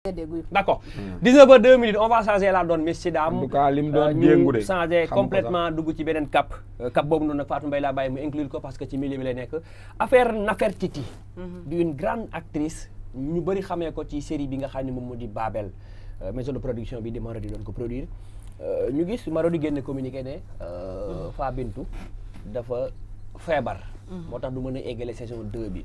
D'accord. 19h 2 minutes on va changer la donne messieurs dames. En tout cas lim doon jéngu de changer complètement dugg ci beneen cap. Cap boobu noonu nag Fatou Mbaye laa bàyyi mu inclure ko parce que ci milieu bi lay nekk. affaire Nefertiti. d'une grande actrice. ñu bëri xamee ko ci série bi nga xam ne moom moo di Babel. maison de production bi di Marodi doon ko produire. ñu gis Marodi génne communiqué ne. Fa Bintou dafa feebar. moo tax du mën a eggale saison 2 bi.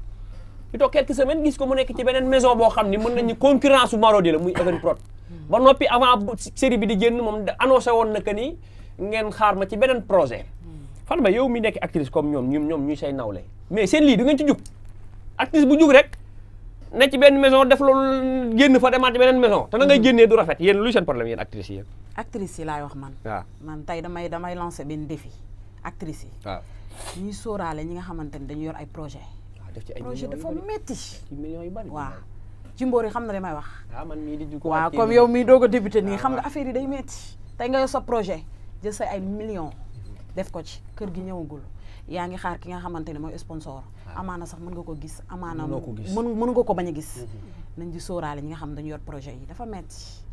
ñu toog quelques semaines gis ko mu nekk ci beneen maison boo xam ni mën nañu concurrence su Marodi la muy Evenprod. ba noppi avant série bi di génn moom annoncé woon na que ni ngeen xaar ma ci beneen projet. Fan ba yow mi nekk actrice comme ñoom ñuy say nawle mais seen lii du ngeen ci jug actrice bu jug rek ne ci benn maison def loolu génn fa demaat ci beneen maison te na ngay génnee du rafet yéen luy seen problème yéen actrices yi. actrices yi laay wax man. waaw man tey damay lancer benn défi actrices yi. waaw ñuy sóoraale ñi nga xamante ni dañu yor ay projet projet dafa métti. ci millions yu bari. waaw ci Mbour yi xam na li may wax. waaw man mii di ko waaw comme yow mii doog a débuté nii xam nga affaire yi day métti. tey nga yor sa projet jël say ay millions def ko ci kër gi ñëwagul yaa ngi xaar ki nga xamante ne mooy sponsor. amaana sax mën nga ko gis amaana. mën nga ko bañ a gis. nañ di sóoraale ñi nga xam dañu yor projet yi dafa métti.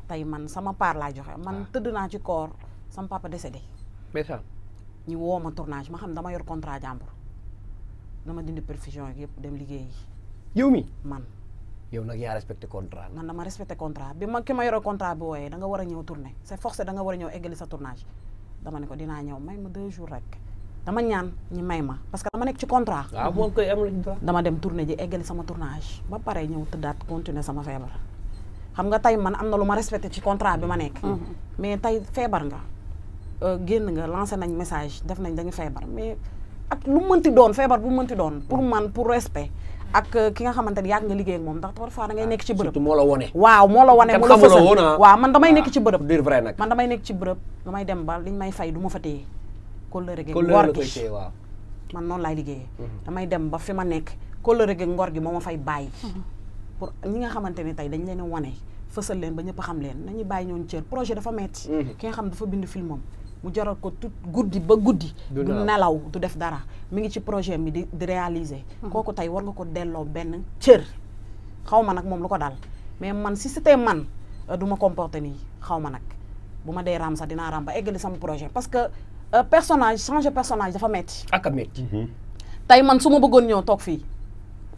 tey man sama part laa joxe man tëdd naa ci koor sama papa décédé. ñu woo ma tournage ma xam dama yor contrat jàmbur. dama dindi perfusion yi yëpp dem liggéeyi. yow mi man. yow nag yaa respecté contrat. man dama respecté contrat bi ki ma yore contrat bi wooyee da nga war a ñëw tourner c'est forcé da nga war a ñëw eggali sa tournage dama ne ko dinaa ñëw may ma 2 jours rek dama ñaan ñi may ma parce que dama nekk ci contrat. waaw moom koy amul dama dem tourner ji eggali sama tournage ba pare ñëw tëddaat continuer sama feebar. xam nga tey man am na lu ma respecté ci contrat bi ma nekk. mais tey feebar nga génn nga lancé nañ message def nañ dañu feebar mais. ak lu mënti doon feebar bu mënti doon pour man pour respect ak ki nga xamante ni yàgg nga liggéey ak moom ndax parfois da ngay nekk ci bërëb. surtout moo la wone. waaw moo la wone mu la fësal waaw man damay nekk ci bërëb. dire vrai nag man damay nekk ci bërëb damay dem ba liñ may fay du ma fa téye. kóllëre gi ngor gi man noonu laay liggéeyee. damay dem ba fi ma nekk kóllëre gi ngor gi moo ma fay bàyyi. pour ñi nga xamante ni tey dañ leen a wane fësal leen ba ñëpp xam leen nañu bàyyi ñoon cër projet dafa metti ki nga xam dafa bind filmam mu jaral ko tout guddi ba guddi du nelaw du def dara mi ngi ci projet mi di réaliser kooku tey war nga ko delloo benn cër xaw ma nag moom lu ko dal mais man si c'était man du ma comporter nii xaw ma nag bu ma dee raam sax dinaa raam ba eggali sama projet parce que personnage changer personnage dafa metti ak a metti tey man su ma bëggoon ñëw toog fii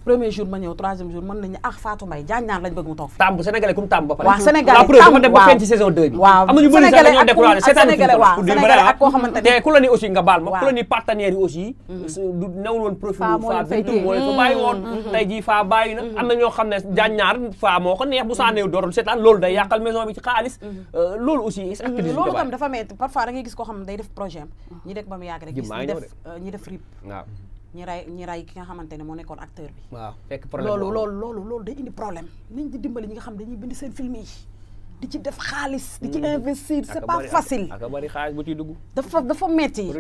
premier jour ma ñëw troisième jour mën nañu Fatou Mbaye Diagne lañ bëgg mu toog fi tàmb sénégalais comme tàmb ba pare waaw sénégalais tàmb dem ba feeñ ci saison 2 bi waaw am na ñu bëri sax dañoo découragé sénégalais waaw sénégalais ak koo xamante ne te ku la ni aussi nga baal ma ku la ni partenaires yi aussi du newul woon profil Fa Bintou moo leen fa bàyyi woon tey jii Fa bàyyi na am na ñoo xam ne Diagne Fa moo ko neex bu sànneew dootul seetaan loolu day yàqal maison bi ci xaalis loolu aussi loolu tam dafa metti parfois da ngay gis koo xam ne day def projet am ñi dekk ba mu yàgg rek gis ñi def rip waaw ñi ray ki nga xamante ne moo nekkoon acteur bi. waaw fekk problème loolu day indi problème. nañ di dimbali ñi nga xam dañuy bind seen film yi di ci def xaalis. di ci investir c'est pas facile. ak bari xaalis bu ciy dugg. dafa metti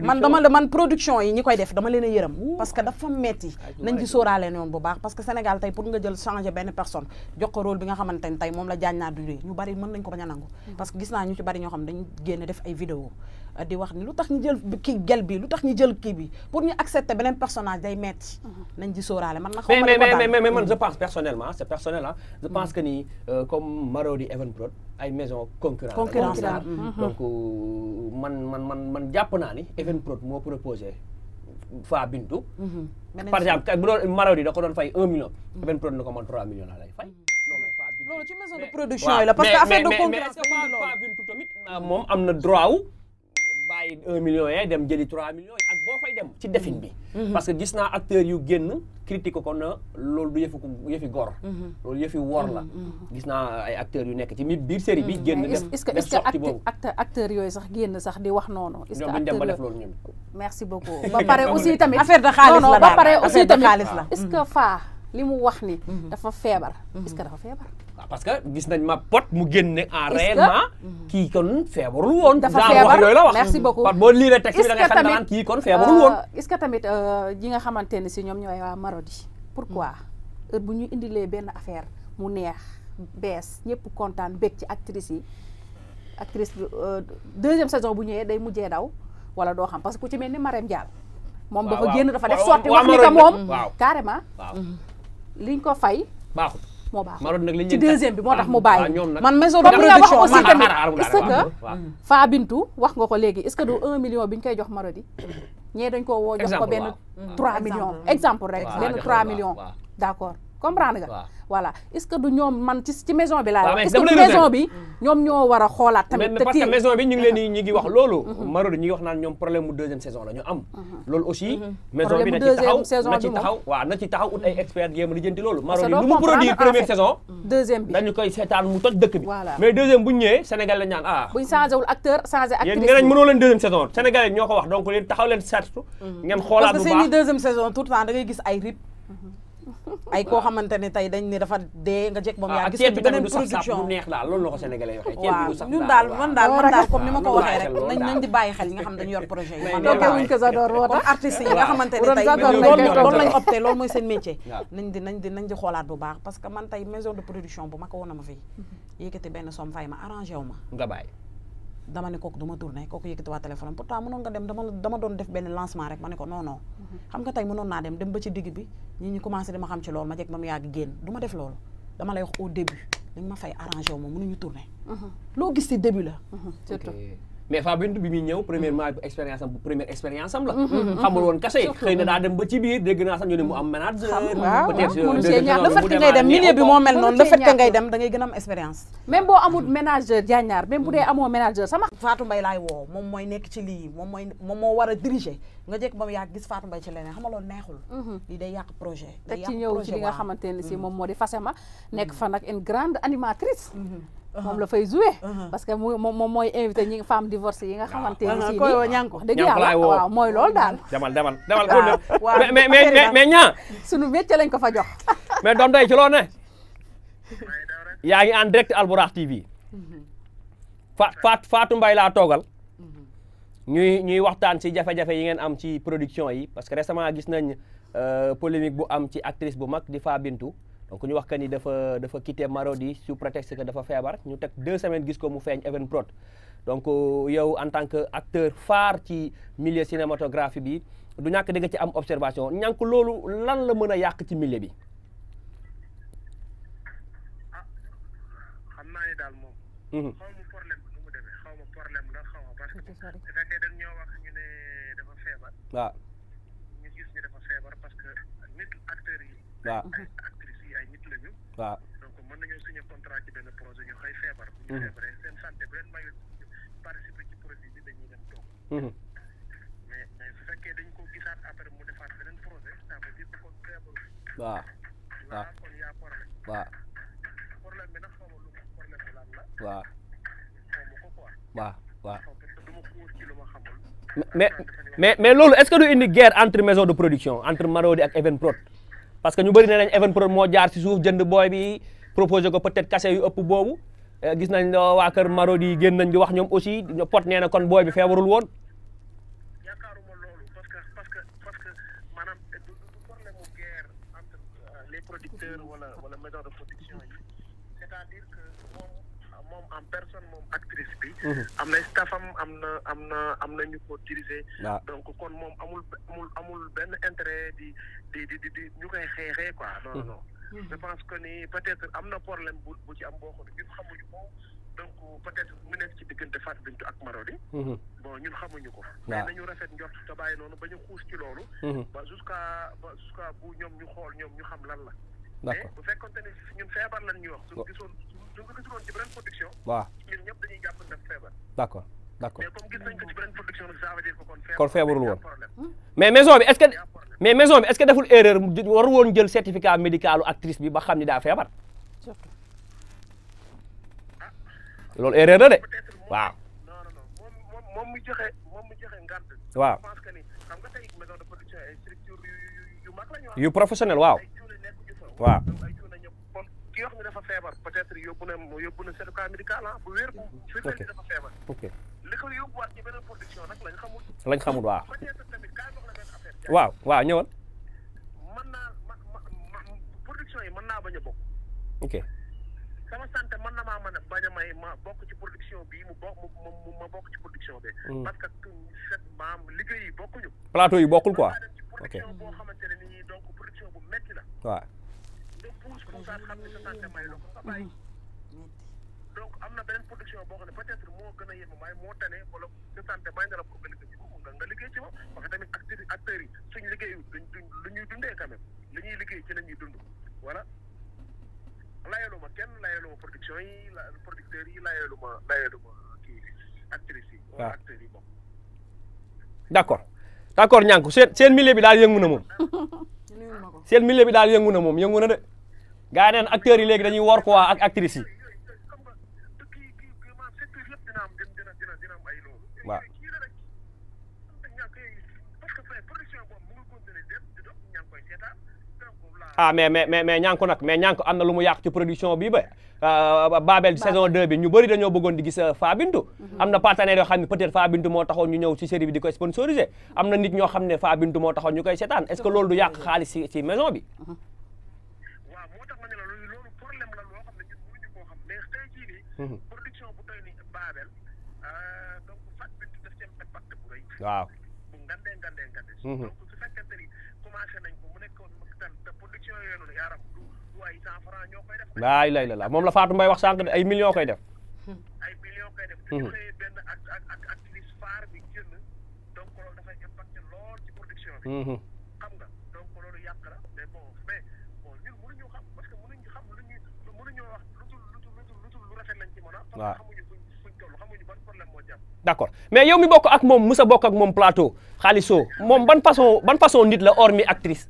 man production yi ñi koy def dama leen a yërëm. parce que dafa metti nañ ci sóoraale noonu bu baax parce que Sénégal tey pour nga jël changer benn personne jox ko rôle bi nga xamante ne tey moom la Diagne duré ñu bari mën nañ ko bañ a nangu. parce que gis naa ñu ci bari ñoo xam dañu génne def ay vidéo di wax ni lu tax ñu jël kii gel bi lu tax ñu jël kii bi pour ñu accepter beneen personnage day metti nañ di sóoraale man na xaw ma mais man je pense personnellement c'est personnel ah je pense que ni comme Marodi Evenprod ay maison concurrence la donc man jàpp naa ni Evenprod moo proposé Fa Bintou par exemple bu doon Marodi da ko doon fay 1 million Evenprod na ko man 3 millions laa lay fay loolu ci maison de production yi la parce que affaire de concurrence Fa Bintou tamit moom am na droit wu bàyyi 1 million yi dem jëli 3 millions yi ak boo fay dem ci defin bi parce que gis naa acteurs yu génn critique ko na loolu du yëfi gor loolu yëfi wor la gis naa ay acteurs yu nekk ci biir série bi génn def sortie boobu acteurs yooyu sax génn sax di wax noonu est-ce que ñoom duñ dem ba def loolu ñoom merci beaucoup ba pare aussi tamit affaire de xaalis la ba pare aussi tamit la est-ce que Fa li mu wax ni dafa feebar est-ce que dafa feebar parce que gis nañ ma pot mu génne en réellement kii kon feebarul woon dafa feebar yooyu la wax merci beaucoup boo liiree texte bi da nga xam naan kii kon feebarul woon est-ce que tamit ñi nga xamante ne si ñoom ñooy waa Marodi pourquoi heure bu ñu indilee benn affaire mu neex bees ñëpp kontaan bég ci actrice bi deuxième saison bu ñëwee day mujjee daw wala doo xam parce que ku ci mel ni Marème Dial moom dafa génn dafa def sorti wax ni que moom carrément liñ ko fay baaxul moo baax Marodi nag ci deuxième bi moo tax mu bàyyi man maison de production aussi man tamit est-ce que Fa Bintou wax nga ko léegi est-ce que du 1 million bi ñu koy jox Marodi ñee dañ ko woo jox ko benn 3 millions exemple rek benn 3 millions d'accord comprendre nga voilà est-ce que du ñoom man ci maison bi laa wax est-ce que maison bi ñoom ñoo war a xoolaat tamit mais parce que maison bi ñu ngi leen ñi ngi wax loolu Marodi ñi ngi wax naan ñoom problème mu deuxième saison la ñu am loolu aussi maison bi na ci taxaw waaw na ci taxaw ut ay experts yéema lijjanti loolu Marodi lu mu produire première saison deuxième bi dañu koy seetaan mu toj dëkk bi mais deuxième bu ñu ñëwee Sénégal la ñaan buñ changé wul acteur changé actrice yéen ngeen mënoo leen deuxième saison Sénégalais ñoo ko wax donc leen taxaw leen seetlu ngeen xoolaat bu baax parce que seeni deuxième saison tout le temps da ngay gis ay rip ay koo xamante ne tey dañ ne dafa dee nga jekk moom yaa gis ko ci beneen production du neex daal loolu la ko Sénégalais waxee ceeb bi du sax ñun daal man daal comme ni ma ko waxee rek nañ di bàyyi xel ñi nga xam dañu yor projet yi wuñ ko Zador moo tax comme artistes yi nga xamante ne tey loolu lañ opté loolu mooy seen métier nañ di xoolaat bu baax parce que man tey maison de production bu ma ko woon a ma fii yëkkati benn somme fay ma arrangé wu ma nga bàyyi dama ne kooku du ma tourné kooku yëkkati waa téléphone am pourtant mënoon nga dem dama doon def benn lancement rek ma ne ko non non xam nga tey mënoon naa dem ba ci digg bi ñi commencé dama xam ci loolu ma jekk ba mu yàgg génn du ma def loolu dama lay wax au début dañ ma fay arrangé wu ma mënuñu tourné loo gis ci début la surtout mais Fa Bintou bi muy ñëw première expérience am la xamul woon kase xëy na daa dem ba ci biir dégg naa sax ñu ne mu am manager peut-être le fait que ngay dem milieu bi moo mel noonu le fait que ngay dem da ngay gën a am expérience même boo amul manager Diagnard même bu dee amoo manager sama Fatou Mbaye laay woo moom mooy nekk ci lii moom moo war a diriger nga jekk ba mu yàgg gis Fatou Mbaye ci leneen xam nga loolu neexul lii day yàq projet teg ci ñëw ci li nga xamante ne si moom moo di Fassema nekk fa nag une grande animatrice moom la fay joué parce que moom mooy invité ñi femme divorcée yi nga xamante ne si koy woo ñànk dëgg yàlla waaw mooy loolu daal demal mais ñaa suñu métier lañ ko fa jox mais doom day ci loo ne yaa ngi en direct Albourakh TV Fatou Mbaye laa toogal ñuy waxtaan ci jafe-jafe yi ngeen am ci production yi parce que récemment gis nañ polémique bu am ci actrice bu mag di Fa Bintou donc ñu wax que ni dafa quitté Marodi sous prétexte que dafa feebar ñu teg 2 semaines gis ko mu feeñ Evenprod donc yow en tant que acteur phare ci milieu cinématographie bi du ñàkk di nga ci am observation ñànk loolu lan la mën a yàq ci milieu bi. xam naa ni daal moom. xaw ma problème bi nu mu demee xaw ma problème la xaw ma parce que su fekkee dañ ñoo wax ñu ne dafa feebar. waaw ñu gis ni dafa feebar parce que nit acteurs yi. waaw actrices yi ay nit lañu. waaw donc mën nañoo signé contrat ci benn projet ñu xëy feebar. bu ñu feebaree seen santé bu leen mayul participer ci projet bi dañuy dem toog. mais su fekkee dañ ko gisaat après mu defaat beneen projet ça veut dire que kon feebaru. waaw waaw kon yaa problème. waaw problème bi nag xaw ma lu problème bi lan la. waaw xaw ma ko quoi. waaw waaw. parce que du ma xuus ci lu ma xamul. mais loolu est-ce que du indi guerre entre maison de production entre Marodi ak Evenprod parce que ñu bëri ne nañ Evenprod moo jaar ci suuf jënd booy bi proposé ko peut-être cachet yu ëpp boobu gis nañ waa kër Marodi yi génn nañ di wax ñoom aussi pot nee na kon booy bi feebarul woon. yaakaaruma loolu parce que maanaam du problème mu guerre entre les producteurs wala maison de production yi c'est-à-dire que moom en personne moom actrice bi. am na staffam am na ñu ko diriger. donc kon moom amul benn intérêt di ñu koy xeexee quoi. non non je pense que ni peut-être am na problème bu ci am boo xam ne ñun xamuñu ko donc peut-être mu nekk ci diggante Fatou Bintou ak Marodi. bon ñun xamuñu ko. mais nañu rafet njort te bàyyi noonu ba ñu xuus ci loolu. ba jusqu'à bu ñoom ñu xool ñoom ñu xam lan la. d'accord mais bu fekkoonte ni ñun feebar lan ñuy wax. suñu ko gisoon ci beneen production. waaw ñun ñëpp dañuy jàpp def feebar. d'accord mais comme gis nañ ko ci beneen production nag ça veut dire que kon feebarul woon mais maison bi est-ce que deful erreur waru woon jël certificat médical actrice bi ba xam ni daa feebar. loolu erreur la de waaw. non moom mu joxe ngant. waaw je pense que ni xam nga tey maison de production ay structure yu mag la ñu wax. yu professionnel waaw. ay cuune nekkuñu fa. waaw ay cuune ñëpp kon ki wax ni dafa feebar peut-être yóbbu na certificat médical bu wér bu firndeel ni dafa feebar. ok li ko yóbbuwaat ci beneen production nag lañ xamul. lañ xamul waaw. peut-être tamit kaay wax la benn affaire. waaw ñëwal. mën naa production yi mën naa bañ a bokk. ok. sama santé mën na maa mën a bañ a may ma bokk ci production bii ma bokk ci production bi. parce que maam liggéey yi bokkuñu. plateau yi bokkul quoi. ok production boo xamante ne nii donc production bu metti la. waaw. nga pousse Moussa xam ne sa santé may la ko nga bàyyi donc am na beneen production boo xam ne peut-être moo gën a yéeme may moo tane wala sa santé may na la pour nga liggéey ci moom nga liggéey ci moom parce que tamit acteurs yi suñ liggéeyu duñ lu ñuy dundee quand même li ñuy liggéey ci la ñuy dund voilà layaluma kenn layaluma production yi producteurs yi layaluma kii actrices yi wala acteurs yi bokk d'accord ñànku seen milieu bi daal yëngu na moom seen milieu bi daal yëngu na moom yëngu na de gaa neen acteurs yi léegi dañuy wor quoi ak actrices yi waaw mais ñànku nag mais ñànku am na lu mu yàq ci production bi ba Babel saison 2 bi ñu bëri dañoo bëggoon di gis Fa Bintou am na partenaires yoo xam ne peut-être Fa Bintou moo taxoon ñu ñëw ci série bi di koy sponsoriser am na nit ñoo xam ne Fa Bintou moo taxoon ñu koy seetaan est-ce que loolu du yàq xaalis ci maison bi waaw moo tax ma ne la loolu problème la loo xam ne ñun mënuñu koo xam mais tey jii nii production bu toy ni Babel donc Fa Bintou daf ci am impact bu rëy waaw bu ngandee donc su fekkente ni commencé nañ ko mu nekkoon te production yooyu noonu yaaram du ay 100 francs ñoo koy def waay la moom la Fatou Mbaye wax sànq de ay millions koy def ay millions koy def ñu xëyee benn ak actrice phare bi génn donc loolu dafay impacté lool ci production bi xam nga donc loolu yàq la mais bon ñun mënuñu xam parce que mënuñu xam mënuñoo wax lu rafet lañ ci mën a parce que xamuñu fuñ toll xamuñu ban problème moo jàpp d'accord mais yow mi bokk ak moom musa bokk ak moom plateau Khalisso moom ban façon nit la hormis actrice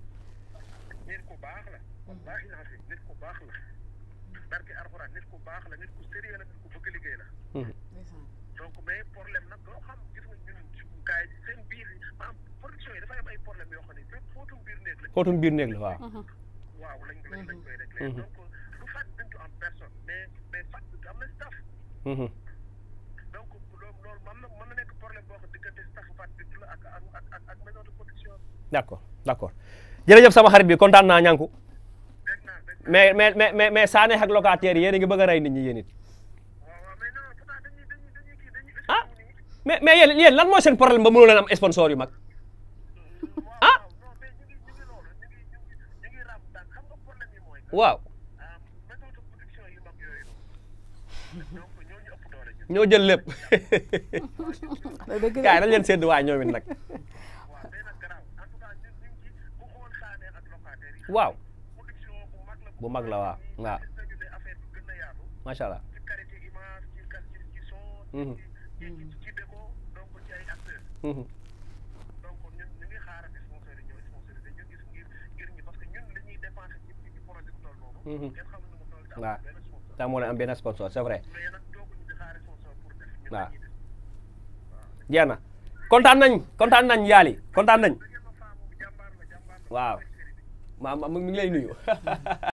nit ku baax la wallaahi nit ku baax la barke Alxuraan nit ku baax la nit ku sérieux la nit ku bëgg liggéey la donc mais problème nag doo xam gis nga ñun gars yi seen biir maanaam production yi dafay am ay problème yoo xam ne fépp footum biir néeg la waaw waaw lañ koy réglé donc du Fatou Bintou en personne mais Fatou Bintou am na staff donc loolu mën na nekk problème boo xam diggante staff Fatou Bintou la ak maison de production d'accord jërëjëf sama xarit bi kontaan naa ñànku mais Sané ak locataires yéen a ngi bëgg a rey nit ñi yéen it mais yéen lan mooy seen problème ba mënoo leen am sponsor yu mag waaw ñoo jël lépp kaay dañ leen sédd waay ñoom it nag waaw bu mag la waaw macha allah waaw tax moo leen am benn sponsor c'est vrai waaw jeex na kontaan nañ yaali kontaan nañ waaw ma mi ngi lay nuyu